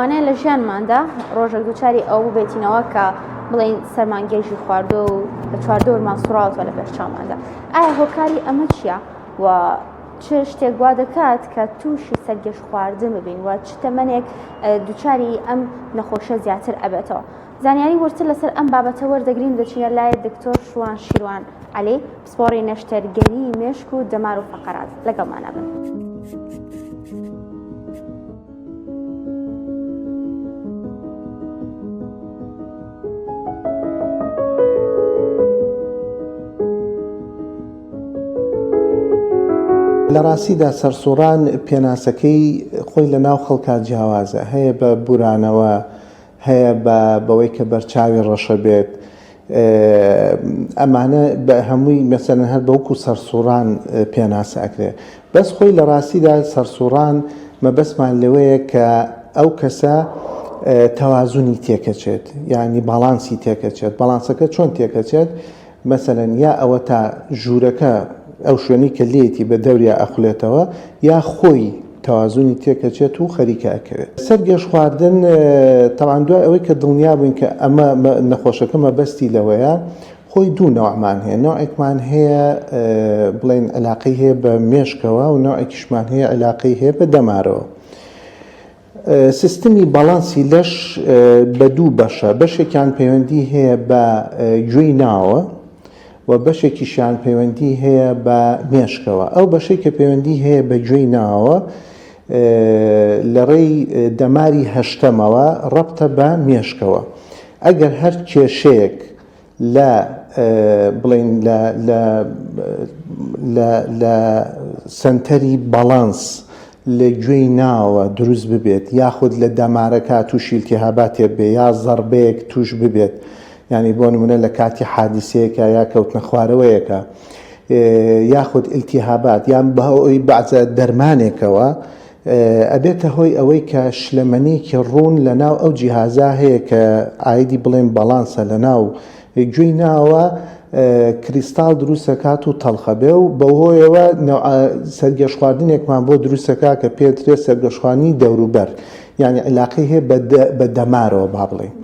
لەوانەیە لە ژیانماندا ڕۆژێک دووچاری ئەو بێتینەوە کە بڵێین سەرمان گێژی خواردووە و بە چواردەورمان سوڕاوەتەوە لە پێش چاوماندا. ئایا هۆکاری ئەمە چییە و چ شتێک وا دەکات کە تووشی سەرگێژ خواردن ببین و چ تەمەنێک دووچاری ئەم نەخۆشە زیاتر ئەبێتەوە؟ زانیاری وردتر لەسەر ئەم بابەتە وەردەگرین دەچینە لای دکتۆر شوان شیروان عەلی پسپۆڕی نەشتەرگەری مێشک و دەمار و فەقەرات لەگەڵمانە بن. لە ڕاستیدا سەرسوڕان پێناسەکەی خۆی لە ناو خەڵکا جیاوازە، هەیە بە بورانەوە، هەیە بە بەوەی کە بەرچاوی ڕەشە بێت، ئەمانە بە هەمووی مەسەلەن هەر بە وەکو سەرسوڕان پێناسە ئەکرێ. بەس خۆی لە ڕاستیدا سەرسوڕان مەبەستمان لەوەیە کە ئەو کەسە تەوازنی تێکەچێت یانی باڵانسی تێکەچێت، باڵانسەکە چۆن تێکەچێت؟ مەسەلەن یا ئەوەتا ژوورەکە ئەو شوێنەی کە لێیەتی بە دەوریا ئەخولێتەوە یا خۆی تەوازونی تێکەچێت و خەریکە ئەکەوێت. سەر گێژ خواردن تەبعەن دوای ئەوەی کە دڵنیا بووین کە ئەمە نەخۆشەکە مەبەستی لەوەیە خۆی دوو نەوعمان هەیە نەوعێکمان هەیە بڵێن علاقەی هەیە بە مێشکەوە و نەوعێکیشمان هەیە علاقەی هەیە بە دەمارەوە. سیستمی باڵانسی لەش بە دوو بەشە، بەشێکیان پەیوەندی هەیە بە گوێی ناوە و بەشێکیشیان پەیوەندی هەیە بە مێشکەوە. ئەو بەشەی کە پەیوەندی هەیە بە گوێی ناوە لە ڕێی دەماری هەشتەمەوە ڕەبتە بە مێشکەوە. ئەگەر هەر کێشەیەک لە بڵێین لە لە لە لە سەنتەری باڵانس لە گوێی ناوە دروست ببێت یاخود لە دەمارەکە تووشی التهاباتێ بێ یا زەڕبەیەک تووش ببێت یعنی بۆ نمونە لە کاتی حادیسەیەکە یا کەوتنە خوارەوەیەکە یاخود التهابات یان بەهۆی بەعزە دەرمانێکەوە ئەبێتە هۆی ئەوەی کە شلەمەنیەکی ڕوون لە ناو ئەو جیهازا هەیە کە ئایدی بڵێن باڵانسە لە ناو گوێی ناوە کریستاڵ دروستەکات و تەڵخە بێ و بەوهۆیەوە سەرگێژخواردنێکمان بۆ دروستەکە کە پێترێ سەرگەشخوانی دەوروبەر یعنی علاقەی هەیە بە دەمارەوە با بڵێین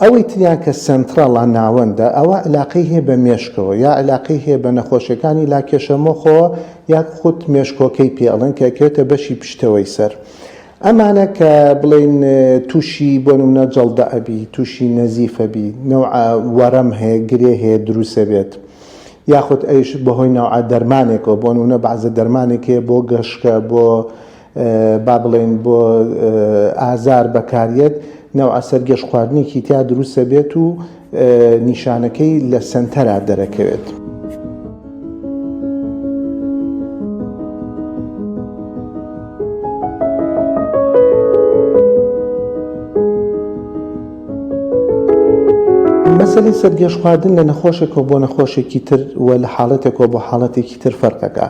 ئەوەی تریان کە سەنتڕەڵە، ناوەندە، ئەوە علاقەی هەیە بە مێشکەوە، یا علاقەی هەیە بە نەخۆشیەکانی لاکێشە مۆخەوە، یا خود مێشکۆکەی پێ ئەڵێن کە ئەکەوێتە بەشی پشتەوەی سەر. ئەمانە کە بڵێین تووشی بۆ نمونە جەڵدە ئەبی، تووشی نەزیف ئەبی، نەوعە وەرەم هەیە، گرێ هەیە دروست ئەبێت. یاخود ئەویش بەهۆی نەوعە دەرمانێکەوە، بۆ نمونە بەعزە دەرمانێک هەیە بۆ گەشکە، بۆ با بڵێین بۆ ئازار بەکاریەت نەوعە سەرگێژ خواردنێکی تیا دروستە بێت و نیشانەکەی لە سەنتەرا دەرەکەوێت. مەسەلەی سەرگێژ خواردن لە نەخۆشێکەوە بۆ نەخۆشێکی تر و لە حاڵەتێکەوە بۆ حاڵەتێکی تر فەرقەکە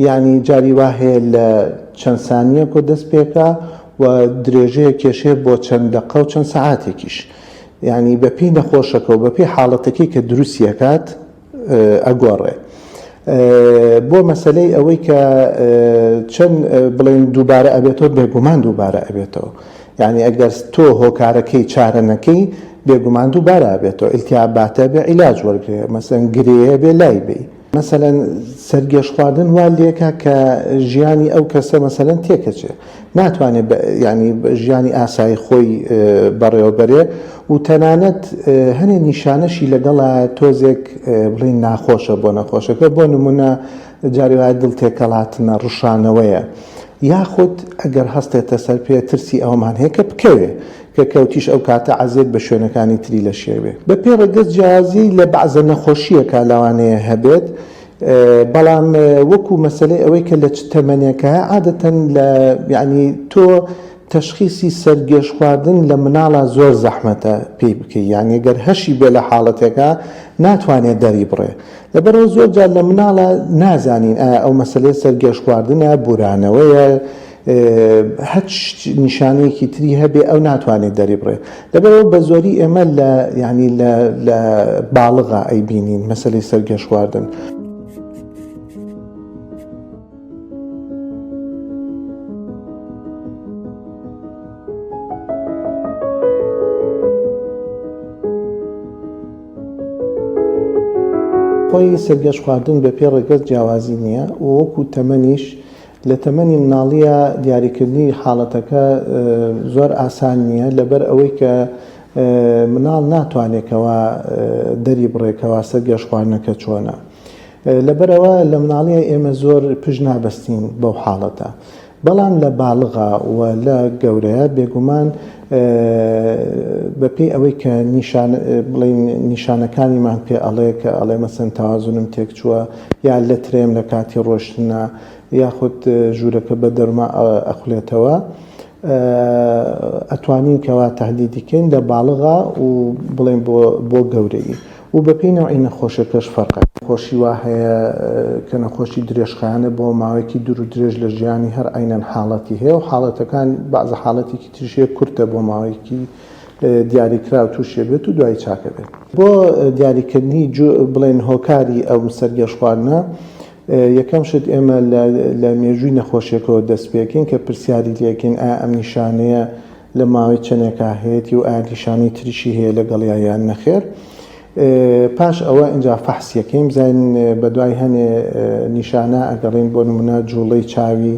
یانی جاری وا هەیە لە چەند سانیەکۆ دەست پێکا و درێژەیە کێشێ بۆ چەند دەقە و چەند سەعاتێکیش یانی بە پێی نەخۆشەکە و بە پێی حاڵەتەکەی کە دروستی ئەکات ئەگۆڕێ بۆ مەسەلەی ئەوەی کە چەند بڵێن دووبارە ئەبێتەوە بێگومان دووبارە ئەبێتەوە یعنی ئەگەر تۆ هۆکارەکەی چارە نەکەی بێگومان دووبارە ئەبێتەوە ئیلتیاباتە بێ عیلاج وەرگێ مەسەن گرێیە بێ لای بێ مەسەلەن سەرگێژخواردن وا لێکا کە ژیانی ئەو کەسە مەسەلەن تێکەچێ ناتوانێت ینی ژیانی ئاسایی خۆی بەڕێوەبەرێ و تەنانەت هەنێ نیشانەشی لەگەڵا تۆزێک بڵین ناخۆشە بۆ نەخۆشەکە بۆ نمونە جاری وایە دڵ تێکەڵاتنە ڕشانەوەیە یاخود ئەگەر هەستێتە سەر پێ ترسی ئەومان هەیە کە بکەوێ کە کەوتیش ئەو کاتە عەزێت بە شوێنەکانی تری لەشێ بێ. بە پێی ڕەگەز جیاوازی لە بەعزە نەخۆشییەکا لەوانەیە هەبێت، بەڵام وەکو مەسەلەی ئەوەی کە لە چ تەمەنێکایە عادەتەن لە یانی تۆ تەشخیسی سەرگێژخواردن لە مناڵا زۆر زەحمەتە پێی بکەی یانی گەر هەشی بێ لە حاڵەتێکا ناتوانێ دەری بڕێ لەبەرئەوە زۆر جار لە مناڵا نازانین ئایا ئەو مەسەلەیە سەرگێژخواردنە بورانەوەیە هەچ نیشانەیەکی تری هەبێ ئەو ناتوانێت دەریبڕێ لەبەرئەوە بە زۆری ئێمە لە یعنی لە لە باڵغا ئەیبینین مەسەلەی سەرگێژ خواردن. خۆی سەرگێژ خواردن بە پێی ڕەگەز جیاوازی نییە و وەکو تەمەنیش لە تەمەنی مناڵییا دیاریکردنی حاڵەتەکە زۆر ئاسان نییە لەبەر ئەوەی کە مناڵ ناتوانێت کەوا دەری بڕێ کەوا سەرگێژ خواردنەکە چۆنە. لەبەرئەوە لە مناڵییا ئێمە زۆر پشت نابەستین بەو حاڵەتە. بەڵام لە باڵغا و لە گەورەیا بێگومان بە پێی ئەوەی کە نیشان بڵێین نیشانەکانیمان پێ ئەڵێ کە ئەڵێ مەسەن تەوازنم تێکچووە یا لەترێم لە کاتی ڕۆشتنا یاخود ژوورەکە بە دەرما ئەخولێتەوە ئەتوانین کەوا تەهدیدی کەین لە باڵغا و بڵێن بۆ بۆ گەورەیی و بەپێی نەوعی نەخۆشەکەش فەرقە. نەخۆشی وا هەیە کە نەخۆشی درێژخایەنە بۆ ماوەیەکی دوور و درێژ لە ژیانی هەر عەینەن حاڵەتی هەیە و حاڵەتەکان بەعزە حاڵەتێکی تریش هەیە کورتە بۆ ماوەیەکی دیاریکراو تووشێ بێت و دوایی چاکە بێت. بۆ دیاریکردنی بڵێن هۆکاری ئەو سەرگێژخواردنە یەکەم شت ئێمە لە مێژووی نەخۆشیەکەوە دەست پێکەین کە پرسیاری لێکەین ئایا ئەم نیشانەیە لە ماوەی چەنێکا هەیەتی و ئایا نیشانەی تریشی هەیە لەگەڵیا یان نەخێر. پاش ئەوە ئینجا فەحسیەکەین بزانین بەدوای هەنێ نیشانە ئەگەڕین بۆ نمونە جوڵەی چاوی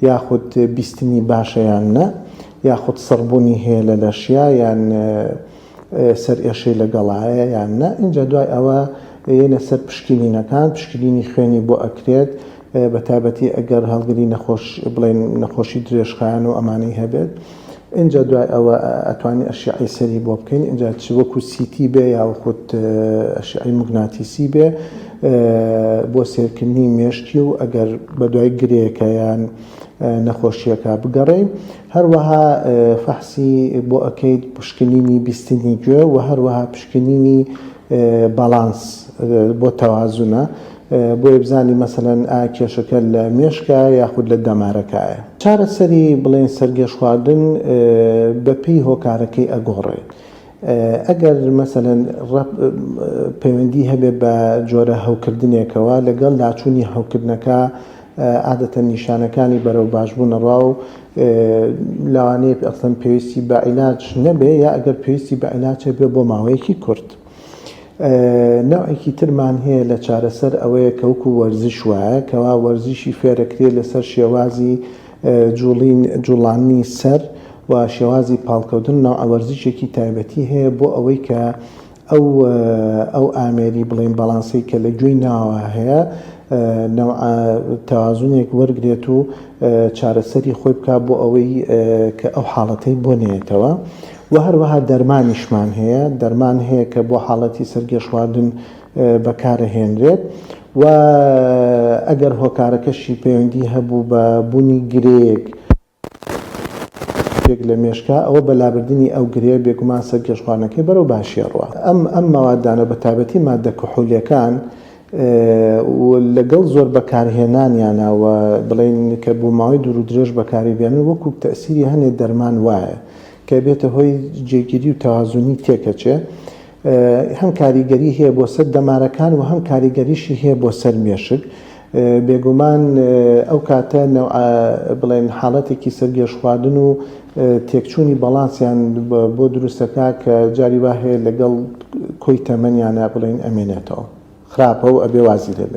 یاخود بیستنی باشە یان نە یاخود سڕبوونی هەیە لە لەشیا یان سەرئێشەی لەگەڵایە یان نە ئینجا دوای ئەوە یەنە سەر پشکنینەکان پشکنینی خوێنی بۆ ئەکرێت بە تایبەتی ئەگەر هەڵگری نەخۆش بڵێن نەخۆشی درێژخایەن و ئەمانەی هەبێت ئینجا دوای ئەوە ئەتوانی ئەشیعەی سەری بۆ بکەین ئینجا چ وەکو CT بێ یاخود ئەشیعەی موگناتیسی بێ بۆ سێرکردنی مێشکی و ئەگەر بە دوای گرێکە یان نەخۆشیەکە بگەڕێین هەروەها فەحسی بۆ ئەکەیت پشکنینی بیستنی گوێ و هەروەها پشکنینی باڵانس بۆ تەوازنە بۆیە بزانی مەسەلەن ئایا کێشەکە لە مێشکە یاخود لە دەمارەکایە. چارەسەری بڵێین سەرگێژخواردن بەپێی هۆکارەکەی ئەگۆڕێت. ئەگەر مەسەلەن پەیوەندی هەبێ بە جۆرە هەوکردنێکەوە لەگەڵ لاچوونی هەوکردنەکە عادەتەن نیشانەکانی بەرەو باشبوون ئەڕوا و لەوانەیە ئەسڵەن پێویستی بە عیلاج نەبێ یا ئەگەر پێویستی بە عیلاج هەبێ بۆ ماوەیەکی کورت. نەوعێکی ترمان هەیە لە چارەسەر ئەوەیە کە وەکو وەرزش وایە کەوا وەرزشی فێرەکرێ لەسەر شێوازی جوڵین جوڵاندنی سەر و شێوازی پاڵکەوتن نەوعە وەرزشێکی تایبەتی هەیە بۆ ئەوەی کە ئەو ئەو ئامێری بڵێین باڵانسەی کە لە گوێی ناوە هەیە نەوعە تەوازنێک وەرگێت و چارەسەری خۆی بکات بۆ ئەوەی کە ئەو حاڵەتەی بۆ نێتەوە و هەروەها دەرمانیشمان هەیە، دەرمان هەیە کە بۆ حاڵەتی سەرگێژخواردن بەکارەهێنرێت و ئەگەر هۆکارەکەشی پەیوەندی هەبوو بە بوونی گرێیەک لە مێشکا ئەوە بە لابردنی ئەو گرێیە بێگومان سەرگێژخواردنەکەی بەرەو باشی ئەڕوا. ئەم ئەم مەوادانە بە تایبەتی ماددە کحولیەکان و لەگەڵ زۆر بەکارهێنانیانا و بڵێین کە بۆ ماوەی دوور و درێژ بەکاری بێنن وەکوو تەئسیری هەنێ دەرمان وایە کە بێتە هۆی جێگیری و تەوازنی تێکەچێ هەم کاریگەری هەیە بۆ سەر دەمارەکان و هەم کاریگەریشی هەیە بۆ سەر مێشک بێگومان ئەو کاتە نەوعە بڵێن حاڵەتێکی سەرگێژخواردن و تێکچوونی بەڵانسیان بۆ دروستەکە کە جاری وا هەیە لەگەڵ کۆی تەمەنیانە بڵێن ئەمێنێتەوە خراپە و ئەبێ وازی لێ بێت.